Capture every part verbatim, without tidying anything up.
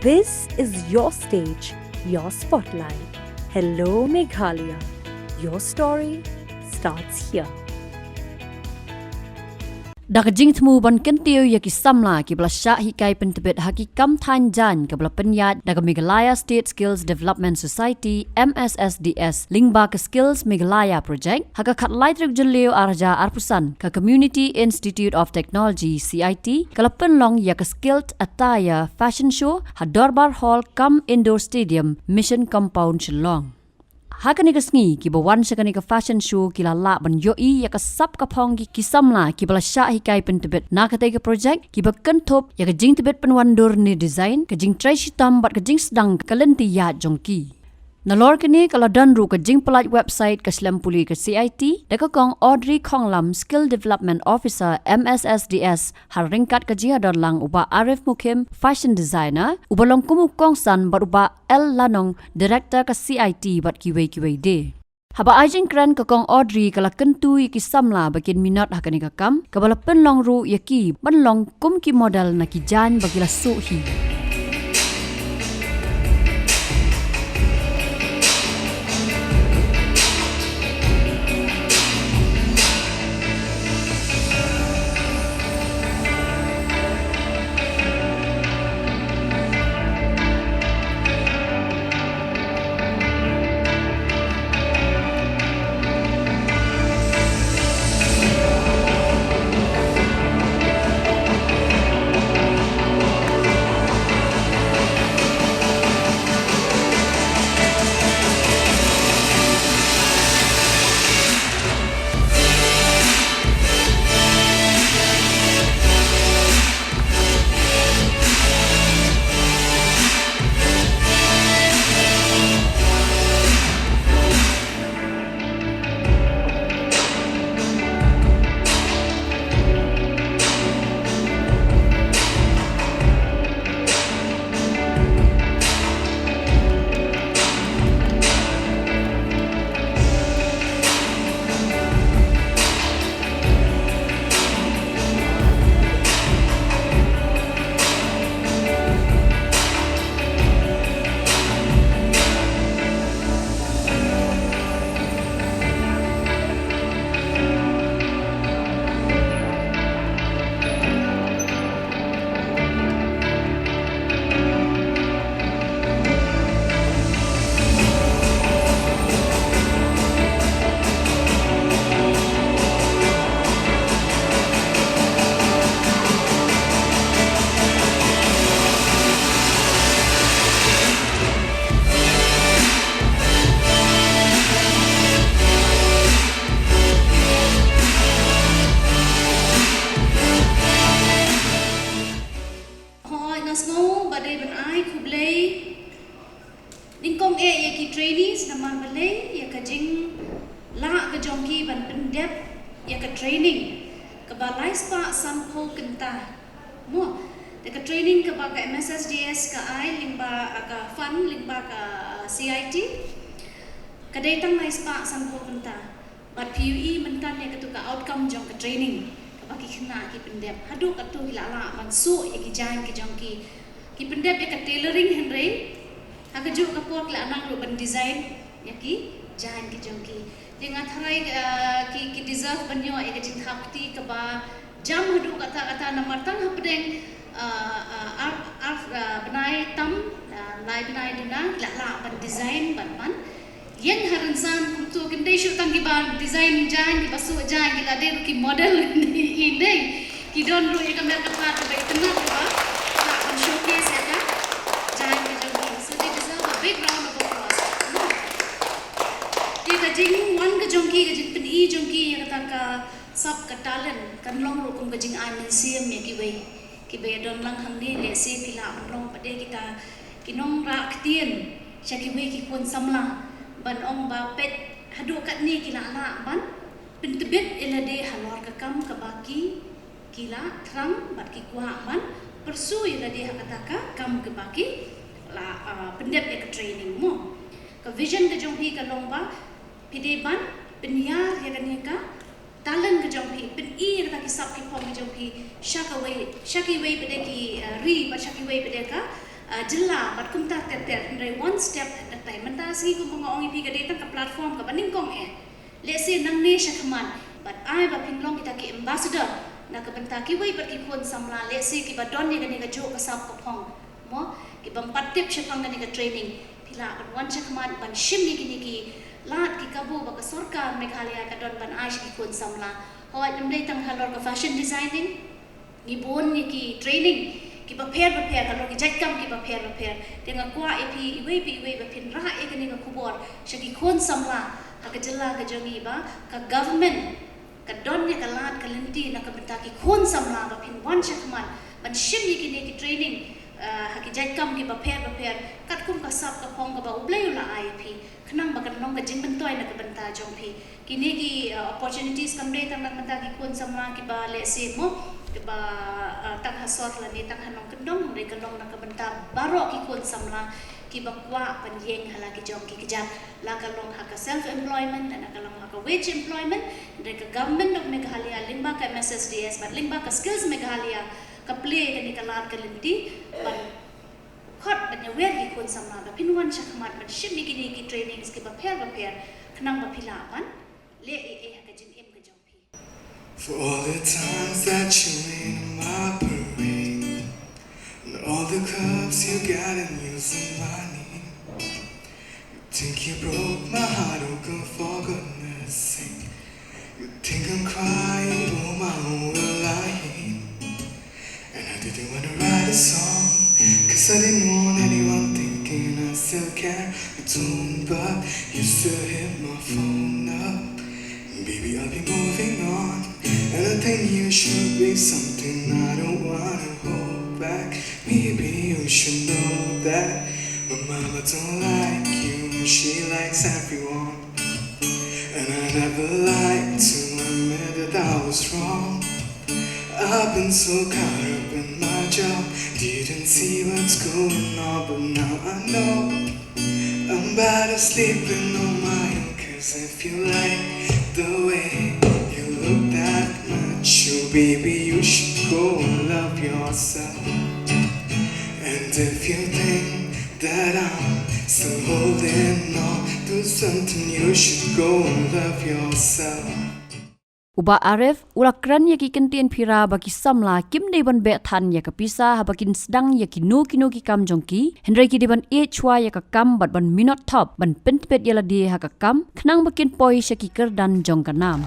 This is your stage, your spotlight. Hello, Meghalaya. Your story starts here. Da ka jingthmu ban kyntiew ïa ki samla kiba la shah hikai pyntbit ha ki kam thaiñ jaiñ kaba la pynïaid da ka Meghalaya State Skills Development Society, M S S D S, lyngba ka Skills Meghalaya Project, ha ka khatlai tarik Jylliew arhajar arphew san, ka Community Institute of Technology, C I T, ka la pynlong ïa ka Skilled Attire Fashion Show ha Dorbar Hall cum Indoor Stadium, Mission Compound, Shillong. Ha kane ka sngi, kiba wan sha kane ka fashion show ki la lah ban ïohi ïa ka sap ka phong ki, ki samla kiba la shah hikai pyntbit na katei ka project, kiba kynthup ïa ka jingtbit pynwandur ne design, ka jingtrei shitom bad ka jingsdang ka lynti ïaid jong ki. Nalor kane ka la don ruh ka jingpyllait website ka shlem pule ka C I T da ka Kong Audrey Khonglam, Skill Development Officer, M S S D S, ha ryngkat ka jingïadon lang u Bah Arif Mukim, Fashion Designer, uba long kum u kongsan bad u Bah L Lanong, Director ka C I T, bad kiwei kiwei de. Haba ai jingkren, ka Kong Audrey ka la kyntu ïa ki samla ba kin minot ha kane ka kam, kaba la pynlong ruh ïa ki ban long kum ki model na ki jaiñ ba ki la suh hi. Hooid, nga sngew ba dei ban ai khublei nyngkong eh ïa ki trainees namar balei ïa ka jinglah ka jong ki ban pyndep ïa ka training kaba lai spah sanphew kynta. Mo, te ka training kaba ka M S S D S ka ai lyngba, ah, ka fund lyngba ka, ah, C I T, ka dei tang lai spah sanphew kynta. Bad phi ïohi mynta ïa katu ka outcome jong ka training kaba ki khynnah ki pyndep. Haduh katu ki la lah ban suh ïa ki jaiñ ki jong ki. Ki pyndep ïa ka tailoring, hynrei ha kajuh ka por ki la nang ruh ban design ïa ki jaiñ ki jong ki. Te nga tharai, ah, ki, ki deserve ban ïoh ïa ka jingthap kti kaba jam haduh katta katta namar tang hapdeng, ah, ah, ar, ar, ah, bnai tam, ah, lai bnai duna ki la lah ban design bad ban ïeng ha rynsan kumto. Kin dei shuh tang kiba design jaiñ, kiba suh jaiñ, ki la dei ruh ki model. Ine, ine ki don ruh ïa ka mer ka phad kaba itynnad kaba lah ban showcase ïa ka jaiñ ka jong ki. So they deserve a big round of applause. Te ka jingwan ka jong ki, ka jingpyni jong ki ïa kata ka sap ka talent kan long ruh kum ka jingai mynsiem ïa kiwei kiba ïadon lang hangne. Lehse phi lah ban long pat de kita ki nongrah ktien sha kiwei ki khun samla ban ong ba peit haduh katne ki la lah ban pyntbit ïa lade halor ka kam kaba ki, ki la thrang bad ki kwah ban pursue ïa lade ha kata ka kam kaba ki la, ah, pyndep ïa ka training mo. Ka vision ka jong phi ka long ba phi dei ban pynïar ïa kane ka talent ka jong phi, pyni ïa kata ki sap ki phong ki jong phi sha kawei, sha kiwei pat de ki, eh, ri bad sha kiwei pat de ka, ah, jylla bad kumta ter ter, hynrei one step at a time. Mynta sngi kumba nga ong ïa phi ka dei tang ka platform kaba nyngkong eh. Lehse nangne sha khmat bad ai ba phin long kita ki ambassador na ka bynta kiwei pat ki khun samla, lehse kiba don ïa kane ka juk ka sap ka phong, mo, ki bym pat tip shaphang kane ka training. Phi lah ban wan sha khmat ban shim ïa kine ki lad ki kabu ba ka sorkar Meghalaya ka don ban ai sha ki khun samla. Hooid, ym dei tang halor ka fashion designing, ngi bun ïa ki training kiba pher ba pher, halor ki jait kam kiba pher ba pher. Te nga kwah ïa phi iwei pa iwei ba phin rah ïa kane ka khubor sha ki khun samla ha ka jylla ka jong ngi ba ka government ka don ïa ka lad ka lynti na ka bynta ki khun samla ba phin wan sha khmat ban shim ïa kine ki training, eh, ha ki jait kam kiba pher ba pher, katkum ka sap ka phong kaba U Blei u la ai ïa phi, khnang ba kan long ka jingmyntoi na ka bynta jong phi. Kine ki, eh, opportunities kam dei tang na ka bynta ki khun samla kiba lehse, mo, kiba, eh, tang ha sor lane tang ha nongkyndong, hynrei ka long na ka bynta baroh ki khun samla kiba kwah ban ïeng ha la ki jong ki kjat, la ka long ha ka self employment, la ka long ha ka wage employment. Hynrei ka Government of Meghalaya lyngba ka M S S D S bad lyngba ka Skills Meghalaya ka plie kane ka lad ka lynti ban khot ban ïawer ïa ki khun samla ba phin wan sha khmat ban shim ïa kine ki trainings kiba pher ba pher, khnang ba phi lah ban leh ei ei ha ka jingim ka jong phi. For all the times that you rain on my parade, and all the clubs you got and using my name. You think you broke my heart, oh girl, for goodness sake. You think I'm crying, oh my, oh, will I hate. And I didn't wanna write a song, 'cause I didn't want anyone thinking I still care. I don't, but you still hit my phone up. Baby, I'll be moving on. And I think you should be something I don't wanna hold back. Maybe you should know that my mama don't like you, she likes everyone. And I never like to admit that I was wrong. I've been so caught up in my job, didn't see what's going on, but now I know. I'm better sleeping on my own, 'cause if you like the way you look that much, oh baby, you should go and love yourself. And if you think that I'm still holding on to something, you should go and love yourself. U Bah Arif u la kren ïa ki kyntien phira ba ki samla kim dei ban beh than ïa ka pisa haba kin sdang ïa kino kino ki kam jong ki, hynrei ki dei ban ïeit shuwa ïa ka kam bad ban minot thop ban pyntbit ïa lade ha ka kam, khnang ba kin poi sha ki kyrdan jong ka nam.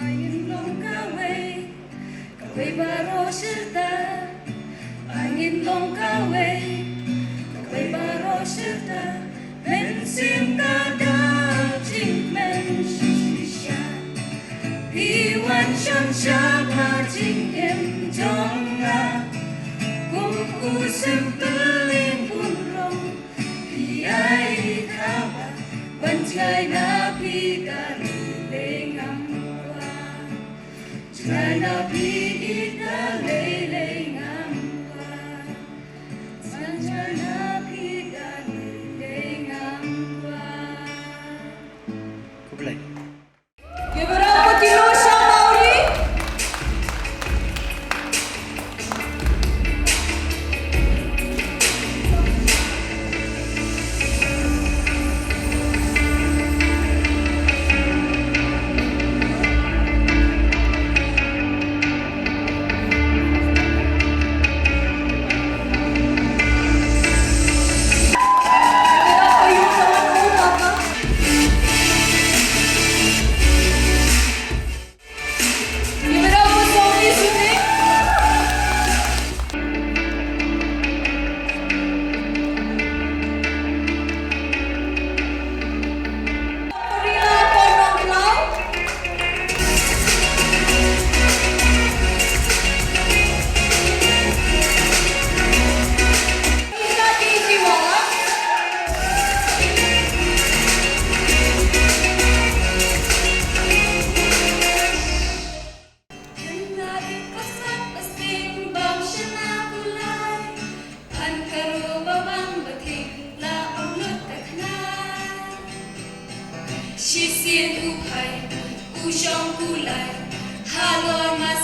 Ai ngin long kawei, kawei baroh shirta. Ai ngin long kawei, kawei baroh shirta. Mynsiem ka da jingkmen shisha. Phi wan shan sha ka jingim jong nga. Kum u sympyling bun rong. Phi ai khaba ban jngai na phi ka lei lei ngam kwah. Jngai na phi ka lei lei ngam kwah. Ban jngai na phi ka lei lei ngam kwah. Khublei. Give it up for Tinosha Mawrie.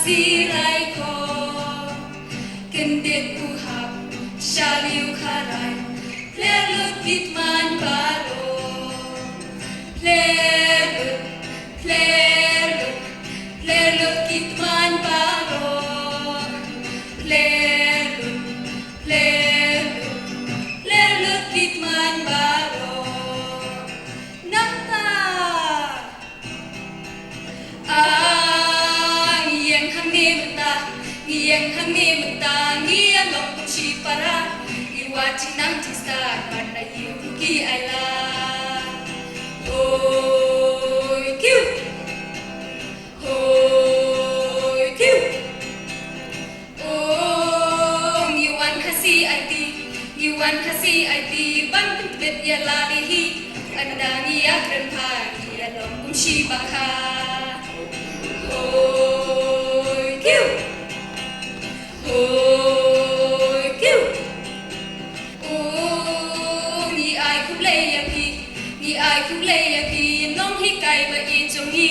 Tirai ko, kyndit u hap sha liu kharai, pler lut ki tman baroh. Pler lut, pler lut, pler lut ki tman baroh. Pler lut, pler lut, pler lut ki tman baroh. Nangta. Ah, ngi ïeng hangne mynta, ngi ïeng hangne mynta, ngi ïalong kum shi para, ngi wad jingnang jingstad bad na ïing ruh ki ailad. Hoi kiu, hoi kiu. Oh, ngi wan ha C I D, ngi wan ha C I D, ban pyntbit ïa la dei hi, ynda ngi ïakren bha, ngi ïalong kum shi bakha. Hoi kiu, hoi kiu. Oh, ngi ai khublei ïa phi, ngi ai khublei ïa phi, nonghikai ba ïeit jong ngi,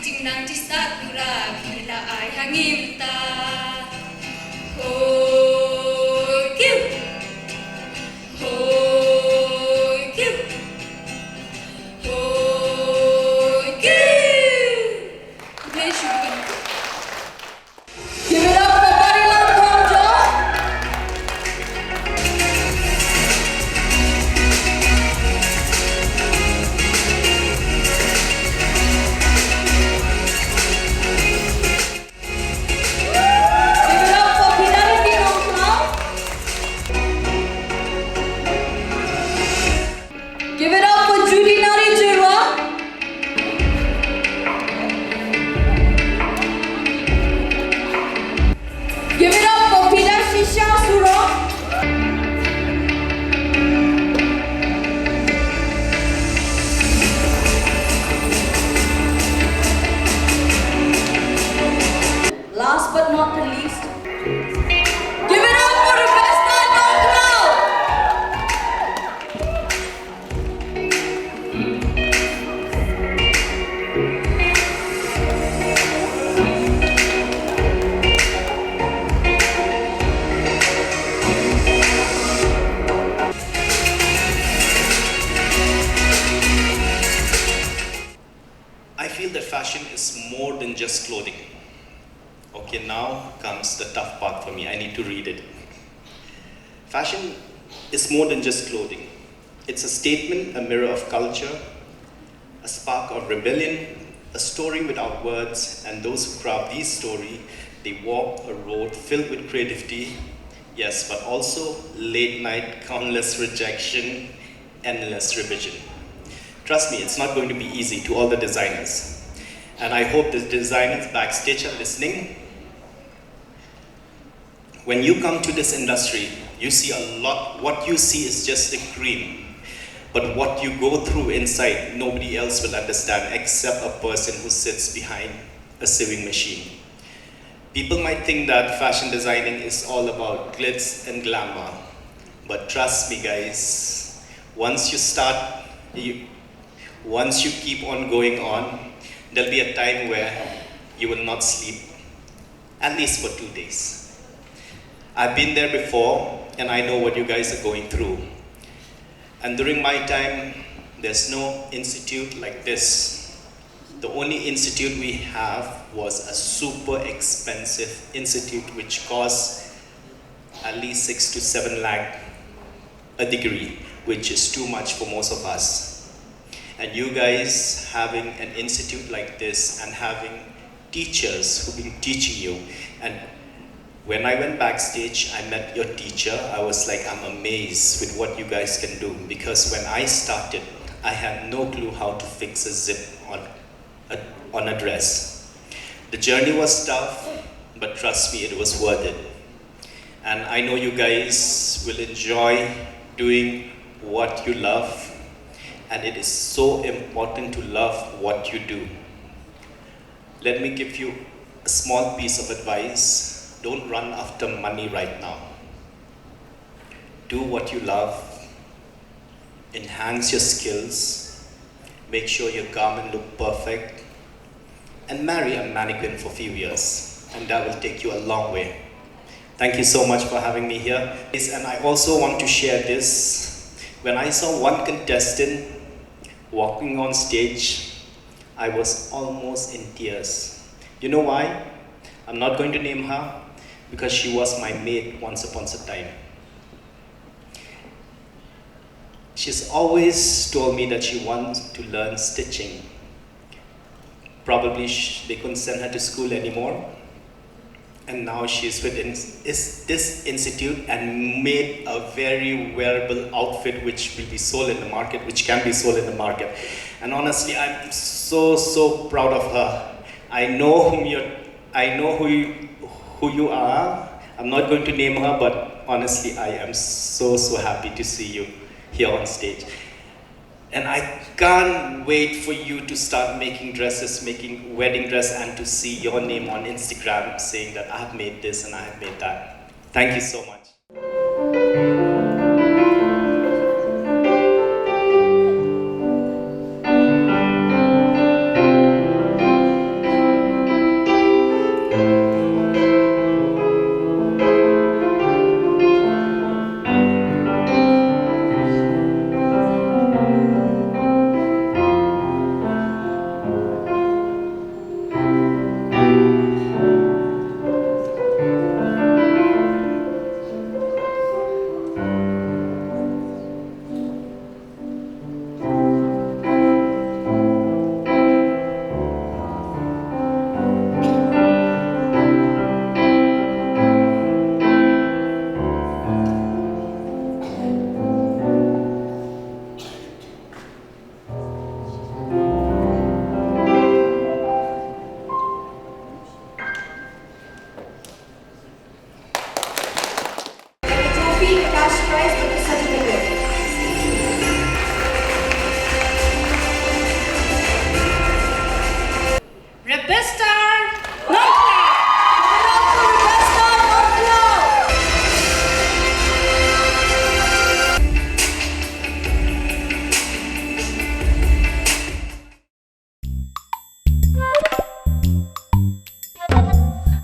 jingnang jingstad pura phi la ai ha ngi mynta. Hoi kiu, hoi kiu, hoi kiu. Khublei shibun. Give it up for Barilam Kongjo. Give it up for Pidariti Nongkhlaw. Give it up for Judy Nari Jyrwa. Give it up for Peter Shisha Surok. Last but not the least, give it up for Rebecca Nongkhlaw. I feel that fashion is more than just clothing. Okay, now comes the tough part for me. I need to read it. Fashion is more than just clothing. It's a statement, a mirror of culture, a spark of rebellion, a story without words, and those who craft these stories, they walk a road filled with creativity, yes, but also late night, countless rejection, endless revision. Trust me, it's not going to be easy to all the designers. And I hope the designers backstage are listening. When you come to this industry, you see a lot. What you see is just the cream. But what you go through inside, nobody else will understand except a person who sits behind a sewing machine. People might think that fashion designing is all about glitz and glamour. But trust me, guys, once you start, you, once you keep on going on, there'll be a time where you will not sleep, at least for two days. I've been there before, and I know what you guys are going through. And during my time, there's no institute like this. The only institute we have was a super expensive institute which costs at least six to seven lakh a degree, which is too much for most of us. And you guys having an institute like this and having teachers who've been teaching you, and when I went backstage, I met your teacher. I was like, I'm amazed with what you guys can do, because when I started, I had no clue how to fix a zip on a, on a dress. The journey was tough, but trust me, it was worth it. And I know you guys will enjoy doing what you love, and it is so important to love what you do. Let me give you a small piece of advice. Don't run after money right now. Do what you love, enhance your skills, make sure your garment look perfect, and marry a mannequin for few years. And that will take you a long way. Thank you so much for having me here. Yes, and I also want to share this. When I saw one contestant walking on stage, I was almost in tears. You know why? I'm not going to name her because she was my mate once upon a time. She's always told me that she wants to learn stitching. Probably sh- they couldn't send her to school anymore. And now she's with in- is this institute and made a very wearable outfit which will be sold in the market, which can be sold in the market. And honestly, I'm so, so proud of her. I know whom you're, I know who you, who you are. I'm not going to name her, but honestly, I am so, so happy to see you here on stage. And I can't wait for you to start making dresses, making wedding dress, and to see your name on Instagram saying that I have made this and I have made that. Thank you so much. Trophy, cash prize, bad certificate. Rebecca Nongkhlaw. Rebecca Nongkhlaw.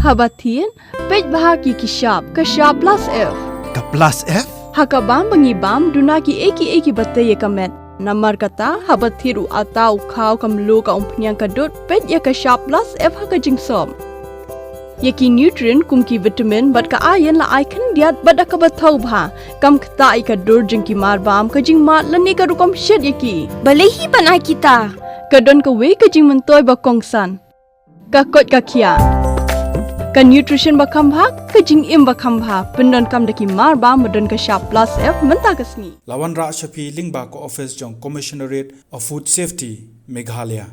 Haba thied, peit bha ki ki shap, ka shap plus F. Ka plus F? Ha ka bam ba ngi bam, duna ki ei ki ei ki ba tei ïa ka met. Namar kata, haba thied u ata, u khaw, ka mluh, ka umphniang, ka dud, peit ïa ka shap plus F ha ka jingsop. Ïa ki nutrient kum ki vitamin bad ka iron la ai khyndiat bad da kaba thaw bha. Kam ktah ïa ka dur jong ki marbam, ka jingmad lane ka rukom shet ïa ki. Balei hi ban ai kita? Ka don kawei ka jingmyntoi ba kongsan. Ka koit ka khiah. Ka nutrition ba kham bha, ka jingim ba kham bha. Pyndonkam da ki marbam ba don ka shap plus F mynta ka sngi. La wanrah sha phi lyngba ka office jong Commissionerate of Food Safety, Meghalaya.